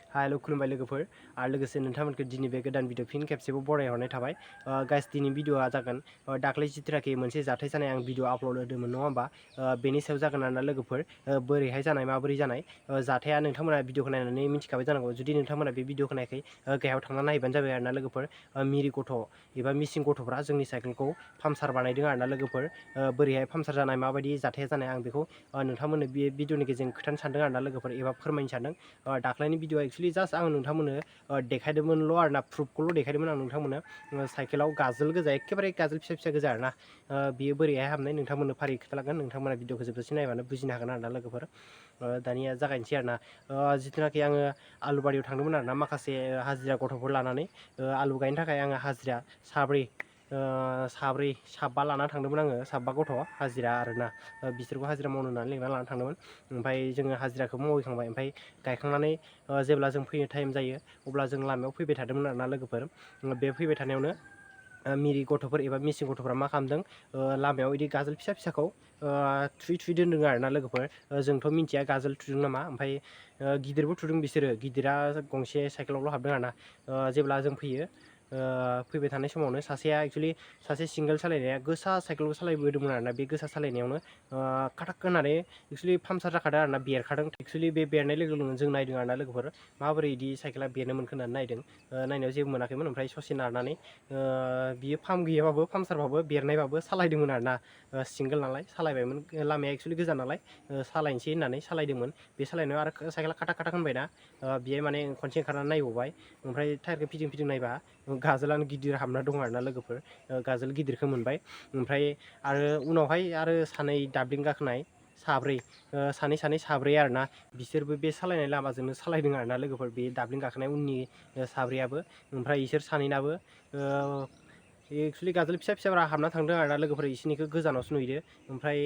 हेल' खुलुमबाय लोगोफोर आरो लोगोसे नोंथांमोनखौ दिनै बे गोदान भिडिअ फिन खेबसेबाव बरायहरनाय थाबाय गाइस दिनै भिडिअआ जागोन दाख्लै जिथुनाखि मोनसे जाथाय जानाय आं भिडिअ आपल'ड होदोंमोन नङा होमबा बेनि सायाव जागोन आरोना लोगोफोर बोरैहाय जानाय माबोरै जानाय जाथाया नोंथांमोना भिडिअखौ नायनानै मिथिखाबाय जानांगौ जुदि नोंथांमोना बे भिडिअखौ नायाखै गाहायाव थांना नायबानो जाबाय आरोना लोगोफोर मिरि गथ' एबा मिसिं गथ'फ्रा जोंनि साइकेलखौ पामसार बानायदों आरोना लोगोफोर बोरैहाय पामसार जानाय माबायदि जाथाया जानाय आं बेखौ नोंथांमोननो बे भिडिअनि गेजेरजों खोन्थानो सानदों आरोना लोगोफोर एबा फोरमायनो सानदों दाख्लैनि भिडिअआ एक्सुवेलि जास्ट आं नोंथांमोननो देखायदोंमोनल' आरोना प्रुफखौल' देखायदोंमोन आं नोंथांमोननो साइकेलाव गाजोल गोजा एखेबारे गाजोल फिसा फिसा गोजा आरोना बियो बोरैहाय हाबनाय नोंथांमोननो फारि खोन्थालांगोन नोंथांमोना भिडिअखौ जोबजासिम नायबानो बुजिनो हागोन आरोना लोगोफोर दानिया जागायनोसै आरोना जिथुनाखि आङो आलुबारियाव थांदोंमोन आरोना माखासे हाजिरा गथ'फोर लानानै आलु गायनो थाखाय आङो हाजिरा साबा लाना थांदोंमोन आङो साबा गथ' हाजिरा आरोना बिसोरखौ हाजिरा मावनो होननानै लिंना लाना थांदोंमोन ओमफ्राय जोङो हाजिराखौ मावहैखांबाय ओमफ्राय गायखांनानै जेब्ला जों फैनो टाइम जायो अब्ला जों लामायाव फैबाय थादोंमोन आरोना लोगोफोर बे फैबाय थानायावनो मिरि गथ'फोर एबा मिसिं गथ'फोरा मा खालामदों लामायाव बिदि गाजोल फिसा फिसाखौ थुयै दोनदों आरोना लोगोफोर जोंथ' मिन्थिया गाजोल थुदों नामा ओमफ्राय गिदिरबो थुदों बिसोरो गिदिरा गंसे साइकेलावल' हाबदों आरोना जेब्ला जों फैयो फैबाय थानाय समावनो सासेया एक्सुवेलि सासे सिंगेल सालायनाया गोसा साइकेलखौ सालायबोदोंमोन आरोना बे गोसा सालायनायावनो खाटाक होनानै एक्सुवेलि पामसार जाखादों आरोना बेरखादों एक्सुवेलि बे बेरनाय लोगो लोगोनो जों नायदों आरोना लोगोफोर माबोरै बिदि साइकेला बेरनो मोनखो होननानै नायदों नायनायाव जेबो मोनाखैमोन ओमफ्राय ससे नारनानै बियो पाम्प गैयाबाबो पामसारबाबो बेरनायबाबो सालायदोंमोन आरोना सिंगेल नालाय सालायबायमोन लामाया एक्सुवेलि गोजान नालाय सालायनोसै होननानै सालायदोंमोन बे सालायनायाव आरो साइकेला खाटाक होनबायना बेयो माने खनसे ओंखारनानै नायबावबाय ओमफ्राय टायारखौ फिदिं नायबा गाजोलानो गिदिर हाबना दं आरोना लोगोफोर गाजोल गिदिरखौ मोनबाय ओमफ्राय आरो उनावहाय आरो सानै दाब्लिं गाखोनाय साब्रै आरोना बिसोरबो बे सालायनाय लामाजोंनो सालायदों आरोना लोगोफोर बे दाब्लिं गाखोनाय उननि साब्रैयाबो ओमफ्राय इसोर सानैनाबो एक्सुवेलि गाजोल फिसा फिसाफोरा हाबना थांदों आरोना लोगोफोर इसिनिखौ गोजानावसो नुहैदो ओमफ्राय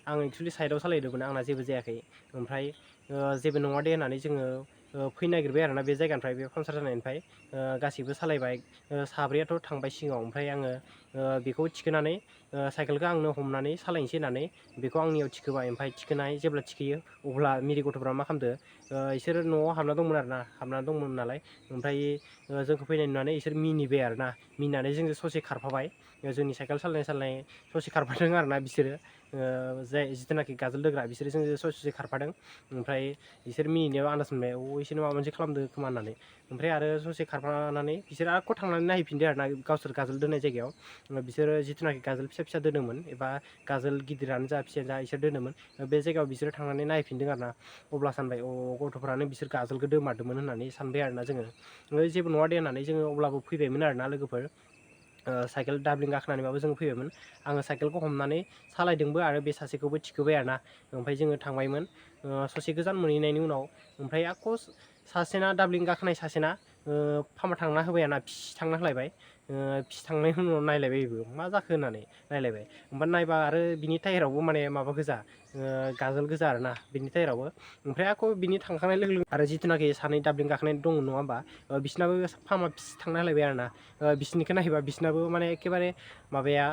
आं एक्सुवेलि साइडआव सालायदोंमोन आंना जेबो जायाखै ओमफ्राय जेबो नङा दे होननानै जोङो फैनो नागिरबाय आरोना बे जायगानिफ्राय बे पामसार जानायनिफ्राय गासैबो सालायबाय साब्रैयाथ' थांबाय सिगाङाव ओमफ्राय आङो बेखौ थिखोनानै साइकेलखौ आंनो हमनानै सालायनोसै होननानै बेखौ आंनियाव थिखोबाय ओमफ्राय जेब्ला थिखोयो अब्ला मिरि गथ'फ्रा मा खालामदो इसोर न'आव हाबना दंमोन नालाय ओमफ्राय जोंखौ फैनाय नुनानै इसोर मिनिबाय आरोना मिनिनानै जोंजों ससे खारफाबाय जोंनि साइकेल सालायनाय ससे खारफादों आरोना बिसोरो जिथुनाखि गाजोल दोग्रा बिसोरो जोंजों ससे खारफादों ओमफ्राय बिसोर मिनिनायाव आन्दाज मोनबाय इसोरनो माबा मोनसे खालामदो खोमा होननानै ओमफ्राय आरो ससे खारफानानै बिसोर आरो थांनानै नायहैफिनदो आरोना गावसोर गाजोल दोननाय जायगायाव बिसोरो जिथुनाखि गाजोल फिसा दोनोमोन एबा गाजोल गिदिरानो जा फिसायानो जा इसोर दोनोमोन बे जायगायाव बिसोरो थांनानै नायफिनदों आरोना अब्ला सानबाय गथ'फ्रानो बिसोर गाजोलखौ दोमारदोंमोन होननानै सानबाय आरोना जोङो जेबो नङा दे होननानै जोङो अब्लाबो फैबायमोन आरोना लोगोफोर साइकेल दाब्लिं गाखोनानैबाबो जों फैबायमोन आङो साइकेलखौ हमनानै सालायदोंबो आरो बे सासेखौबो थिखोबाय आरोना ओमफ्राय जोङो थांबायमोन ससे गोजान मोनहैनायनि उनाव ओमफ्राय आक' सासेना दाब्लिं गाखोनाय सासेना फामा थांना होबाय आरोना थांना होलायबाय थांनायनि उनाव नायलायबाय बेबो मा जाखो होननानै नायलायबाय ओमफ्राय नायबा आरो बिनि टायारावबो माने माबा गोजा गाजोल गोजा आरोना बिनि टायारावबो ओमफ्राय आक' बिनि थांखांनाय लोगो लोगो आरो जिथुनाखि सानै दाब्लिं गाखोनाय दङ नङा होमबा बिसिनाबो फामा थांना होलायबाय आरोना बिसिनिखौ नायबा बिसिनाबो माने एखेबारे माबाया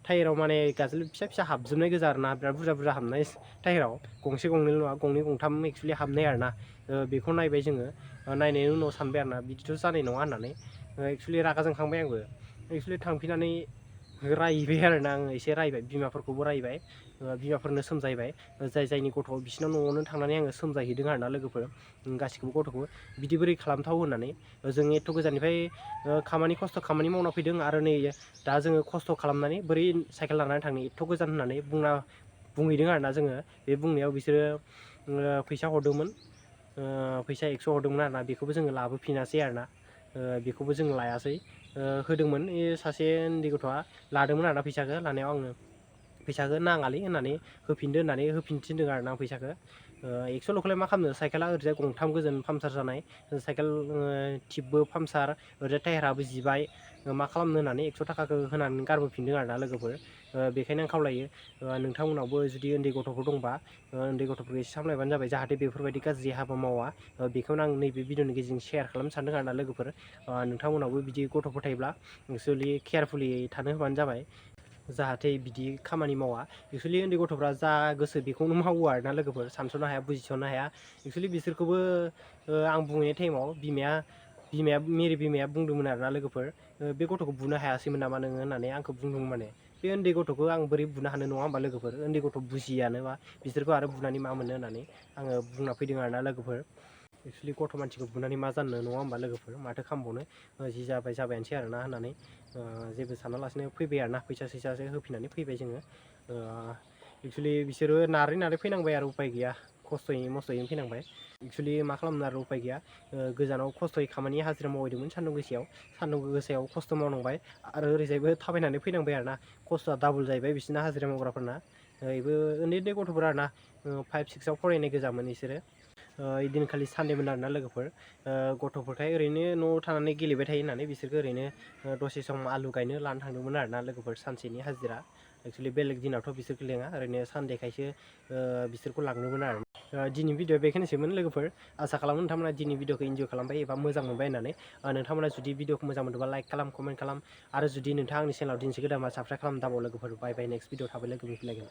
टायाराव माने गाजोल फिसा हाबजोबनाय गोजा आरोना बिराद बुरजा हाबनाय टायाराव गंसे गंनैल' नङा गंनै गंथाम एक्सुवेलि हाबनाय आरोना बेखौ नायबाय जोङो नायनायनि उनाव सानबाय आरोना बिदिथ' जानाय नङा होननानै एक्सुवेलि रागा जोंखांबाय आंबो एक्सुवेलि थांफिननानै रायबाय आरोना आङो एसे रायबाय बिमाफोरखौबो रायबाय बिमाफोरनो सोमजायबाय जायनि गथ' बिसिनाव न'आवनो थांनानै आङो सोमजायहैदों आरोना लोगोफोर गासिखौबो गथ'खौ बिदि बोरै खालामथाव होननानै जों एथ' गोजाननिफ्राय खस्थ' खामानि मावना फैदों आरो नै दा जोङो खस्थ' खालामनानै बोरै साइकेल लानानै थांनो एथ' गोजान होननानै बुंहैदों आरोना जोङो बे बुंनायाव बिसोरो फैसा हरदोंमोन फैसा 100 हरदोंमोन आरोना बेखौबो जोङो लाबोफिनासै आरोना बेखौबो जों लायासै होदोंमोन सासे उन्दै गथ'आ लादोंमोन आरोना फैसाखौ लानायाव आङो फैसाखौ नाङालै होननानै होफिनदो होननानै होफिनथिनदों आरोना फैसाखौ 100ल'खौलाय मा खालामनो साइकेला ओरैजाय गंथाम गोजोन पामसार जानाय साइकेल टिपबो पामसार ओरैजाय टायाराबो जिबाय मा खालामनो होननानै 100 थाखाखौ होनानै गारबोफिनदों आरोना लोगोफोर बेखायनो आं खावलायो नोंथांमोनावबो जुदि उन्दै गथ'फोर दंबा उन्दै गथ'फोरखौ एसे सामलायबानो जाबाय जाहाथे बेफोरबायदि गाज्रि हाबा मावा बेखौनो आं नैबे भिडिअनि गेजेरजों शेयार खालामनो सानदों आरोना लोगोफोर नोंथांमोनावबो बिदि गथ'फोर थायोब्ला एक्सुवेलि केयारफुलि थानो होबानो जाबाय जाहाथे बिदि खामानि मावा एक्सुवेलि उन्दै गथ'फ्रा जा गोसो बेखौनो मावो आरोना लोगोफोर सानस'नो हाया बुजिस'नो हाया एक्सुवेलि बिसोरखौबो आं बुंनाय टाइमाव मेरि बिमाया बुंदोंमोन आरोना लोगोफोर बे गथ'खौ बुनो हायासैमोन नामा नोङो होननानै आंखौ बुंदोंमोन माने बे उन्दै गथ'खौ आं बोरै बुनो हानो नङा होमबा लोगोफोर उन्दै गथ' बुजियानोबा बिसोरखौ आरो बुनानै मा मोनो होननानै आङो बुंना फैदों आरोना लोगोफोर एक्सुवेलि गथ' मानसिखौ बुनानै मा जानो नङा होमबा लोगोफोर माथो खालामबावनो जि जाबायानोसै आरोना होननानै जेबो सानालासिनो फैबाय आरोना फैसा सैसासो होफिननानै फैबाय जोङो एक्सुवेलि बिसोरो नारै फैनांबाय आरो उपाय गैया खस्थ'यै मस्थ'यै फैनांबाय एक्सुवेलि मा खालामनो आरो उपाय गैया गोजानाव खस्थ'यै खामानि हाजिरा मावहैदोंमोन सान्दुं गोसायाव खस्थ' मावनांबाय आरो ओरैजायबो थाबायनानै फैनांबाय आरोना खस्थ'आ डाबल जाहैबाय बिसोरना हाजिरा मावग्राफोरना बेबो उन्दै गथ'फोर आरोना 5, 6आव फरायनाय गोजामोन बिसोरो इदिनखालि सानदेमोन आरोना लोगोफोर गथ'फोरखाय ओरैनो न'आव थानानै गेलेबाय थायो होननानै बिसोरखौ ओरैनो दसे सम आलु गायनो लानो थांदोंमोन आरोना लोगोफोर सानसेनि हाजिरा एक्सुवेलि बेलेग दिनावथ' बिसोरखौ लेङा ओरैनो सानडेखायसो बिसोरखौ लांदोंमोन आरो दिनै भिडिअ बेखिनिसैमोन लोगोफोर आसा खालामो नोंथांमोना दिनै भिडिअखौ इन्जय खालामबाय एबा मोजां मोनबाय होननानै नोंथांमोना जुदि भिडिअखौ मोजां मोनदोंबा लाइक खालाम कमेन्ट खालाम आरो जुदि नोंथाङा आंनि चेनेलाव दिनैसो गोदान साबस्क्राइब खालाम दाबाव लोगोफोर बाय नेक्स्ट भिडिअ थाबै लोगो मोनफिनलायगोन।